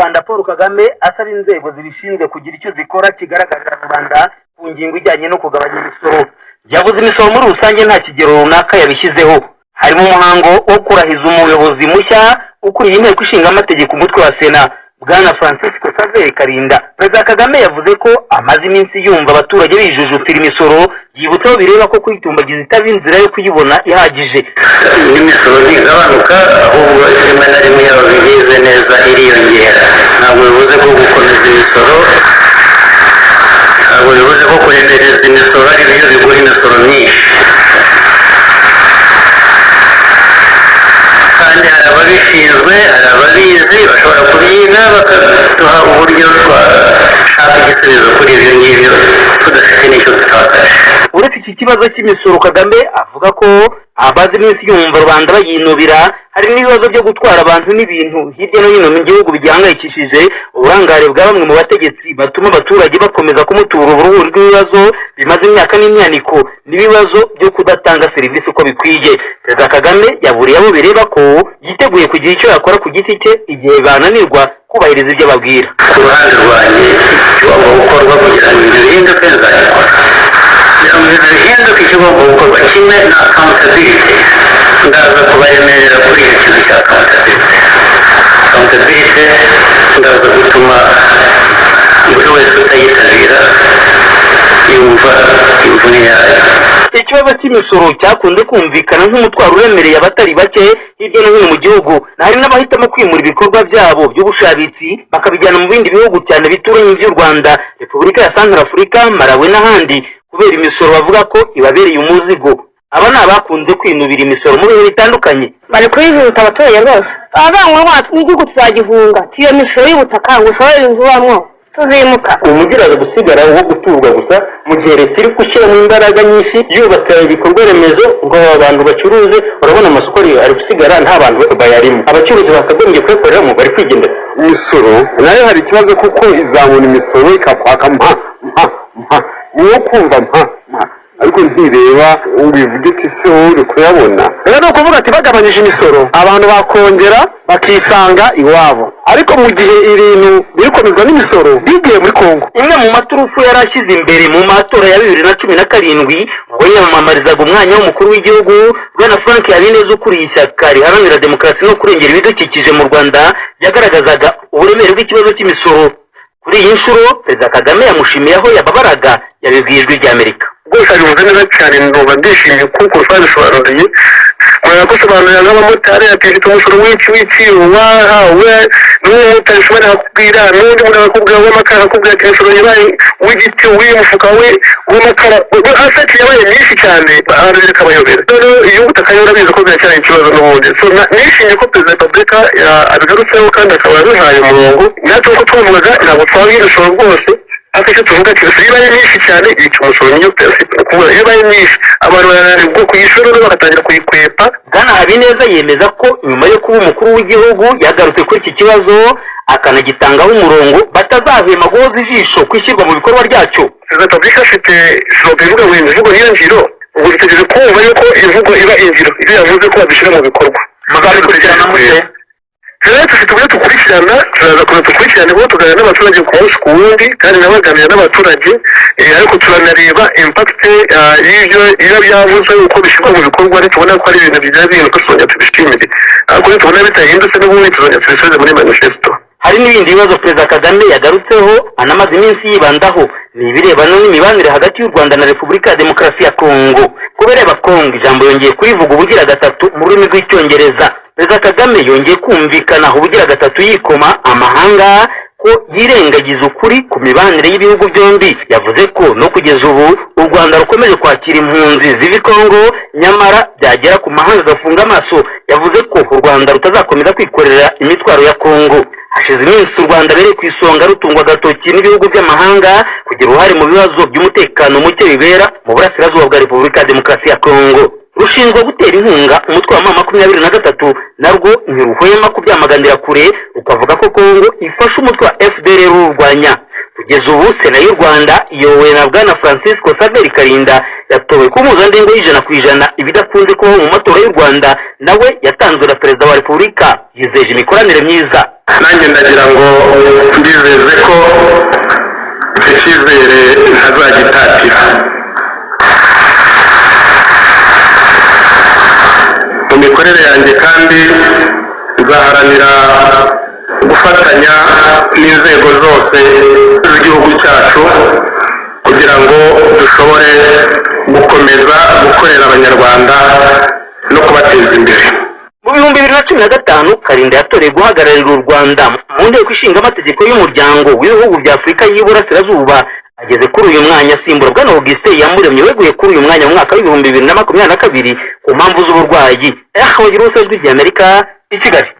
Rwanda Paul Kagame asaba inzego zibishinzwe kugira icyo zikora kigaragarira rubanda ku ngingo ijyanye no kugabanya imisoro. Yavuze imisoro muri rusange, nta kigero runaka yabishyizeho. Harimo umuhango wo kurahiza umuyobozi mushya ukuriye Inteko Ishinga Amategeko, umutwe wa Sena, Bwana Francisco Saveri Karinda. Perezida Kagame yavuze ko amaze iminsi yumva abaturage bijujutira imisoro, yibutsa aho bireba ko kuyitumbagiza itaba inzira yo kuyibona ihagije. N'imisoro ntigabanuka, ahubwo rimwe na rimwe iyo babigize neza iriyongera. Ntabwo bivuze ko gukomeza imisoro, ntabwo bivuze ko kuremereza imisoro ari byo biguha imisoro myinshi. Kandi hari ababishinzwe, hari ababizi, bashobora kubyiga bakaduha uburyo twashaka igisubizo kuri ibyo ngibyo tudafite n'icyo dutakaje. Uretse iki kibazo cy'imisoro Kagame avuga ko abazi iminsi yumva rubanda bayinubira, hari n'ibibazo byo gutwara abantu n'ibintu hirya no hino mu gihugu bigihangayikishije, uburangare bwa bamwe mu bategetsi batuma abaturage bakomeza kumutura uruhuri rw'ibibazo bimaze imyaka n'imyaniko, n'ibibazo byo kudatanga serivisi uko bikwiye. Perezida Kagame yaburiye abo bireba ko yiteguye kugira icyo yakora ku giti cye igihe bananirwa kubahiriza ibyo ababwira. Ku ruhande rwanjye, ikigomba gukorwa kugira ngo ibintu bihinduke nzabikora. Kugira ngo ibintu bihinduke, ikigomba gukorwa kimwe na accountability. Ndaza kubaremerera kuri icyo kintu cya accountability. Accountability ndaza gutuma buri wese utayitabira yumva imvune yayo. Ikibazo cy'imisoro cyakunze kumvikana nk'umutwaro uremereye abatari bake hirya no hino mu gihugu. Hari n'abahitamo kwimura ibikorwa byabo by'ubushabitsi bakabijyana mu bindi bihugu, cyane bituranye by'u Rwanda, Repubulika ya Santarafurika, Malawi n'ahandi, kubera imisoro bavuga ko ibabereye umuzigo. Aba ni abakunze kwinubira imisoro mu bihe bitandukanye. Bari kuyihuta abaturage rwose, baravuga ngo n'igihugu tuzagihunga, iyo misoro y'ubutaka ngo ushobore inzu ubamwo, tuzimuka. Umujyi uraza gusigara wo guturwa gusa, mu gihe leta iri gushyiramo imbaraga nyinshi yubaka ibikorwa remezo ngo aba bantu bacuruze. Urabona amasoko ari gusigara nta bantu bayarimo, abacuruzi bakagombye kuyakoreramo bari kwigendera. Imisoro nayo hari ikibazo, kuko izamura imisoro ikakwaka mpa mpa mpa, niwo kumva mpa mpa, ariko ntireba ngo ivuge iti: "Se wowe uri kuyabona?" Rero ni ukuvuga ati bagabanyije imisoro, abantu bakongera bakisanga iwabo, ariko mu gihe ibintu biri gukomezwa n'imisoro bigiye muri Kongo. Imwe mu maturufu yari ashyize imbere mu matora ya 2017 ubwo yiyamamarizaga umwanya w'umukuru w'igihugu, Bwana Frank Habineza ukuriye ishyaka riharanira demokarasi no kurengera ibidukikije mu Rwanda, yagaragazaga uburemere bw'ikibazo cy'imisoro. Kuri iyi nshuro Perezida Kagame yamushimiye aho yababaraga, yabibwiye Ijwi ry'Amerika. Rwose abivuze neza cyane, ndumva ndishimye kuko twabisobanuriye, baragusobanurira nk'abamotari ati: "Mfite umusoro w'iki w'iki wahawe." N'umumotari ushobora akakubwira, n'undi muntu akakubwira w'amakara, akakubwira ati: "Imisoro yabaye w'igiti w'umufuka we w'amakara aseti yabaye myinshi cyane." Abantu bikabayobera. Noneho iyo ubutaka rero urabizi ko biracyari ikibazo n'ubundi. So nishimiye ko Perezida wa Repubulika abigarutseho kandi akaba yabihaye umurongo. Natwe uko twavugaga, ntabwo twabwiye imisoro rwose, ariko icyo tuvuga ati iyo ibaye myinshi cyane yica umusoro. Niyo principe, ni ukuvuga iyo ibaye myinshi abantu barananirwa kuyishyura, noneho bagatangira kuyikwepa. Bwana Habineza yemeza ko nyuma yo kuba umukuru w'igihugu yagarutse kuri iki kibazo akanagitangaho umurongo, batazahwema guhoza ijisho ku ishyirwa mu bikorwa ryacyo. Perezida wa Repubulika afite slogan ivuga ngo imvugo niyo ngiro. Ubwo dutegereje kumva yuko imvugo iba ingiro, ibyo yavuze ko babishyira mu bikorwa. Muzabikurikirana mute? Rero dufite uburyo dukurikirana, turaza kuza dukurikirane kuko tuganira n'abaturage ku munsi ku wundi, kandi nabo baganira n'abaturage, ariko turanareba impact y'ibyo biba byavuzwe uko bishyirwa mu bikorwa. Nitubona ko ari ibintu bijya bihinduka, tuzongera tubishimire, ariko nitubona bitahindutse n'ubundi tuzongera tubisubize muri manifesto. Hari n'ibindi bibazo Perezida Kagame yagarutseho anamaze iminsi yibandaho, ni ibirebana n'imibanire hagati y'u Rwanda na Repubulika ya Demokarasi ya Kongo. Ku bireba Kongo, ijambo yongeye kurivuga ubugira gatatu mu rurimi rw'Icyongereza. Perezida Kagame yongeye kumvikana ubugira gatatu yikoma amahanga ko yirengagiza ukuri ku mibanire y'ibihugu byombi. Yavuze ko no kugeza ubu u Rwanda rukomeje kwakira impunzi ziva i Kongo, nyamara byagera ku mahanga agafunga amaso. Yavuze ko u Rwanda rutazakomeza kwikorera imitwaro ya Kongo. Hashize iminsi u Rwanda ruri ku isonga rutungwa agatoki n'ibihugu by'amahanga kugira uruhare mu bibazo by'umutekano muke bibera mu burasirazuba bwa Repubulika ya Demokarasi ya Kongo. Rushinzwe gutera inkunga umutwe wa M23, narwo ntiruhwema kubyamaganira kure, rukavuga ko Kongo ifasha umutwe wa FDLR rurwanya. Kugeza Kugeza ubu Sena y'u Rwanda iyobowe na Bwana Francisco Saveri Karinda, yatowe ku mpuzandengo y'100%, ibidakunze kubaho mu matora y'u Rwanda. Nawe yatanzwe na Perezida wa Repubulika. Yizeje imikoranire myiza. Nanjye ndagira ngo mbizeze ko icyo cyizere ntazagitatira. Mu mikorere yanjye kandi nzaharanira gufatanya n'inzego zose z'igihugu cyacu kugira ngo dushobore gukomeza gukorera Abanyarwanda no kubateza imbere. Mu 2015, Karinda yatoreye guhagararira u Rwanda mu Nteko Ishinga Amategeko y'Umuryango w'Ibihugu bya Afurika y'Iburasirazuba. Ageze kuri uyu mwanya asimbura Bwana Augustin Iyamuremye weguye kuri uyu mwanya mu mwaka w'2022 ku mpamvu z'uburwayi. Bagira ubusa, Ijwi ry'Amerika, i Kigali.